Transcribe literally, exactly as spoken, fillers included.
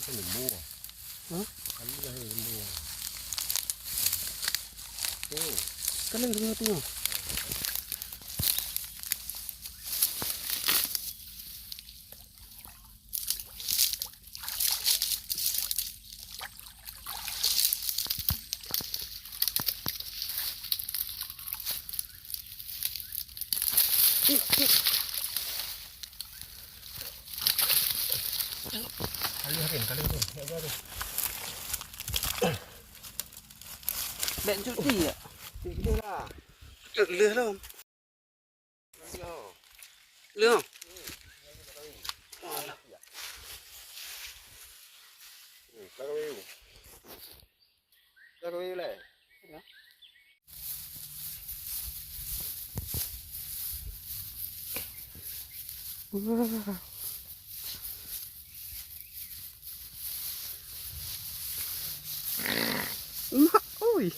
Lembu. Hah? Kali lah, eh, lembu. Tu. Kali lembu tu. Kali Hakim, kali Hakim. Ya, ya, tu. Lek cuti ya? Cuti lah. Leh lom. Leh. Wah. Mak, ui.